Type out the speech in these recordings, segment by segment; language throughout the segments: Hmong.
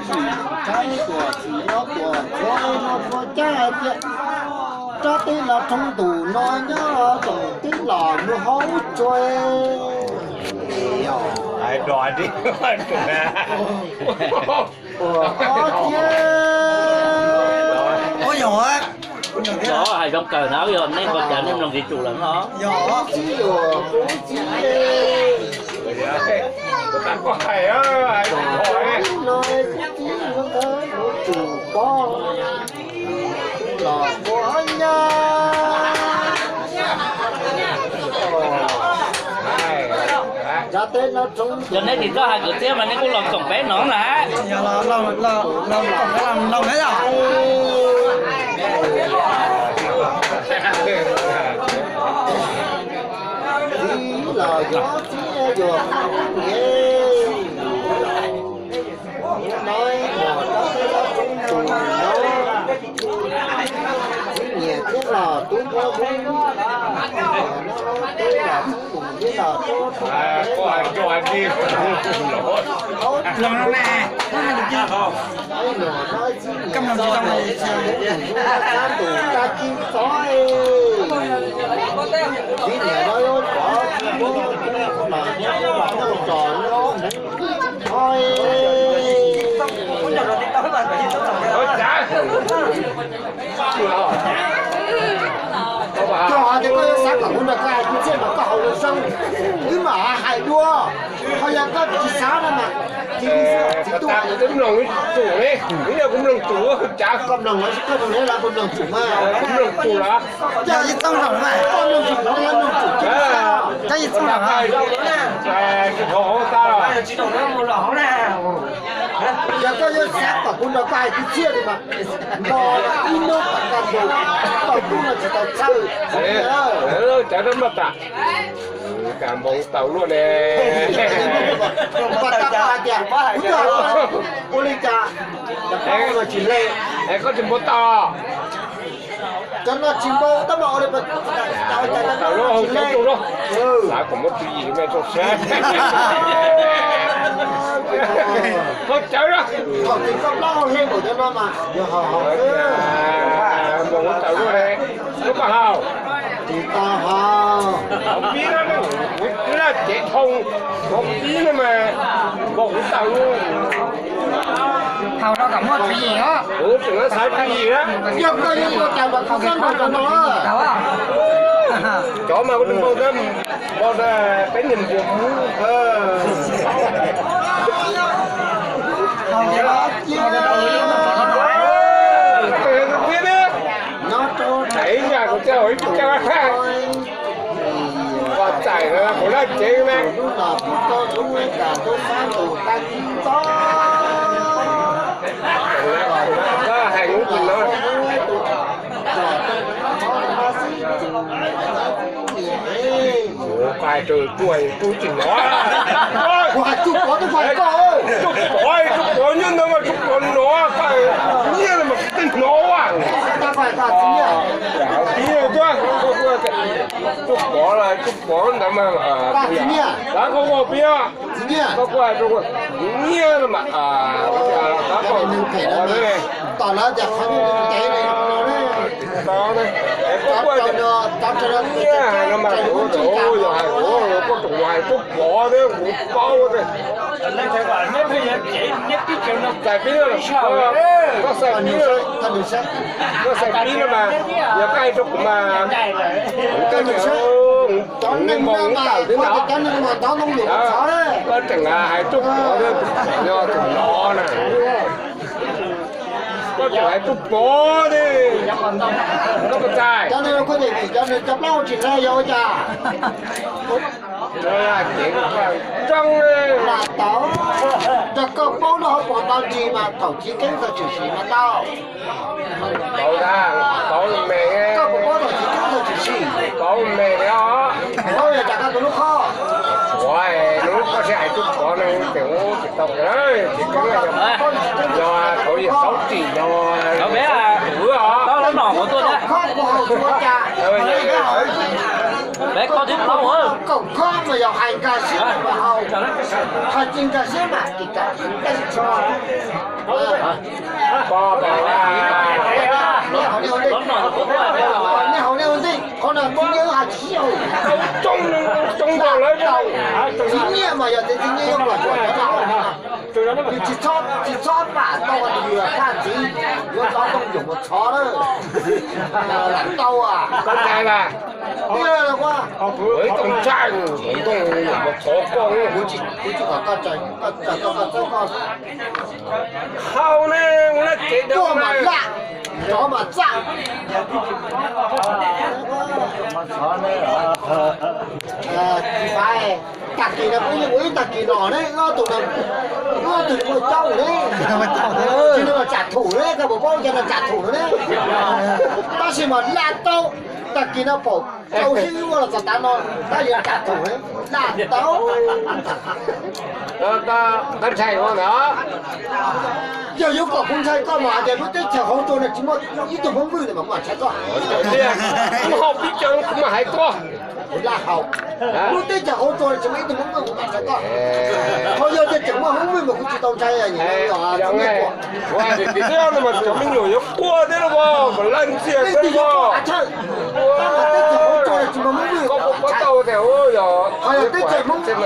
Tsis tuam tsis nyob tuam txhua no txhua caj tias, rab teb los roob ntus no nyob tsoom teb los mus hauv tsua. Hais dua li, ua ob thiab. Yog hais zoo kawg na, yog nej nqos cas nej mloog tsis tsum lawm no. Yog txib yuav kuv txib. Koj hais, hais no txib yuav ntawd kuv tsum koj los ua nyab. Yog nej tsis txhob hais kwv txhiaj mas nej kuj los koom peb no lawm. Txiv los yuav txiv yuav no, mus rau teb los tub tus no, txiv nyiam thiab los tub muab tub, tub los tub tus thiab los tub tus. Los no na, no na tus kij. Koj mloog tsis zoo li. Tus tag kis txov, txiv nyiam no yuav cov txiv muab tub mas tub los tub tso no. Cog tias koj yuav xav kom kuv nrog koj hais kwv txhiaj mas koj haus zoo zoo, wb mam hais dua. Ho yog koj tsis xav no mas, txiv, txiv tub, kuv mloog tsum li, kuv yog kuv mloog tsum, koj mloog los koj mloog li, kuv mloog tsum mas, kuv mloog tsum los. Yog ib txooj zaum mas, koj mloog tsum, koj mloog tsum, koj ib txooj zaum. Yog koj yuav xav kom kuv nrog koj hais kwv txhiaj li mas, nto ib hnub kom koj nkaus, tau tub no tsis tau txhawj. Cov no mas tas, npau taws luaj ne. Pas tas pas hais tias kuv coj ua li cas, cov no tsis le. Es koj tsis npau taws. Cov no tsis npau tab mas ua li pas tas, cov no tsis le. Xav kom muab tswv yim me rau sab. Koj cawv, thaum twg koj plaub hau hle npaum cov no mas yog haus haus xwb. Npau taws luaj ne. Koj puas haus? Tsis tau haus. Pib na, laj cev dhau, pib na mas npau taws luaj. Haus rau kom muaj tswv yim os. Kuv tseem xav tswv yim na. Yog koj yuav ua cas mas koj txhob npau cov no. Cov mas kuv tsis npau, npau peb niag npua mub. Ib yam kuv thiaj hauv ib tug caj, koj txais kuv laj cev me. Koj hais lub twg no? Kuv hais rau tub, tub tsis hnov. Kuv hais tub pov, tub pov, tub pov nyob ntawd mas tub pov hnov, nyiaj mas tsis hnov. Tub pov los tub pov ntawd mas, koj ua peb, koj ua rau nyiaj no mas, koj ua peb. Koj ua nyiaj no mas kuv, kuv yog hais kuv, kuv tub pov thiab kuv paub thiab. Txais pib no, koj xav pib no, koj xav pib no mas, yog koj hais rau kuv mas, koj npau taws thiab ntawd. Koj tseem hais tub pov thiab, yog tus no na. Koj tseem hais tub pov thiab. Koj puas txais? Cov plaub tsis hle yog ua cas? Lam tau, rau koj paub no ho puas tau ntsis mas thaum chiv keeb tau tshwm sim mas tau. Paub ntag, paub me. Koj puas paub thaum chiv keeb tau tshwm sim? Paub me os. Paub yog cas koj tus lub khob? Ua, lub khob sib hais tub pov no ces ua tsis tau. Chiv keeb yog thaum yog xauv tsim yog, peb khob twb paub. Kaum khob mas yog hais nkag siab mas haus, hais tsis nkag siab mas tsis tau. Tau, txiv nyiaj mas yog tias txiv nyiaj yuav kom tsuas cov no, nws tsis txhob, tsis txhob pam tau yus thaj txiv yuav tau tooj yoom mus txhov lawm. Lam tau a. Koj ntshai mas. Tiag los ua. Ib tug ntshai, ntoo mus txhov koj. Kuv tsis, kuv tsis kom koj txawj, koj txawj koj txawj koj. Hau ne, ua laj cev tuaj mas laj, rov mas txaj. Tag kis no peb yeej ua ib tag kis no ne, ob tug no, ob tug ua caub ne, tsis no mas tsam thum ne, koj puas paub cov no tsam thum no ne. Tab sis mas laj tau, tag kis no pom rau xib hwb ua los txog tav no, tab yog tsam thum ne, laj tau. Koj ntshai ua ntawd. Yog yuav kom kuv ntshai koj mas hais tias lub teb chaws hauv tsua no tsis muaj ib tug Hmoob Vwj no mas kuv mam ntshai koj. Kuv hauv pib cav kuv mam hais koj. Laj hau. Lub teb chaws hauv tsua no tsis muaj ib tug Hmoob Vwj kuv mam ntshai koj. Ho yog tias tseem muaj Hmoob Vwj mas kuv tsis tau ntshai. Twb no mas cov me nyuam yuav quaj thiab los mas laj ntxiag thiab los. Koj puas paub tau tias yog teb chaws Hmoob Vwj, teb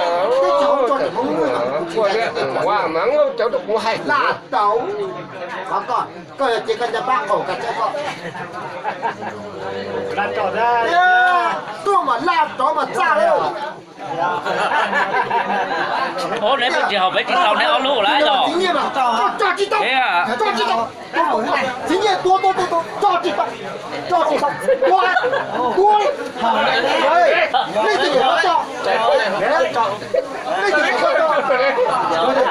chaws hauv tsua tseem muaj Hmoob Vwj mas kuv tsis ntshai. Ua mas cov kuv hais laj tau. Qhov koj, koj yog ces koj nco pab qaum koj thiab koj. Tuaj mas laj rov mas txaj lawm. Ub, neb pheej tsis haum peb tsis tau neb ob lub lawm los. Txiv nyiaj mas tso tsis tau, tso tsis tau. Txiv nyiaj tuaj tuaj tuaj tuaj tso tsis tau, tso tsis tau. Tuaj, tuaj li. Nej twb yuav tso, nej twb yuav tso.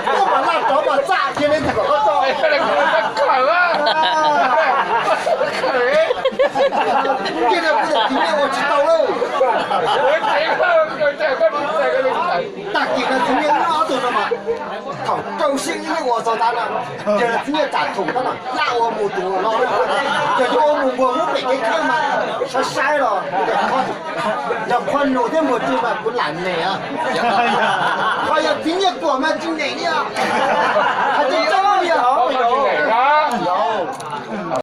Tuaj mas laj rov mas txaj ces nej twb kom koj tso. Tiag tiag kuv yog txiv nyiaj ua tsis tau lawm. Tag kis no txiv nyiaj ob tug no mas thaum rau siab ib leeg ua txog tav no, yog txiv nyiaj tsam thum tab mas laj ua mus tus no, yog yuav ua mus npuag muab pem kev khawb mas saib saib los yog qhov nus thiab muag tsw mas kuv lam nem. Qhov yog txiv nyiaj kuam mas tsis nem li os. Hais tseeb tseeb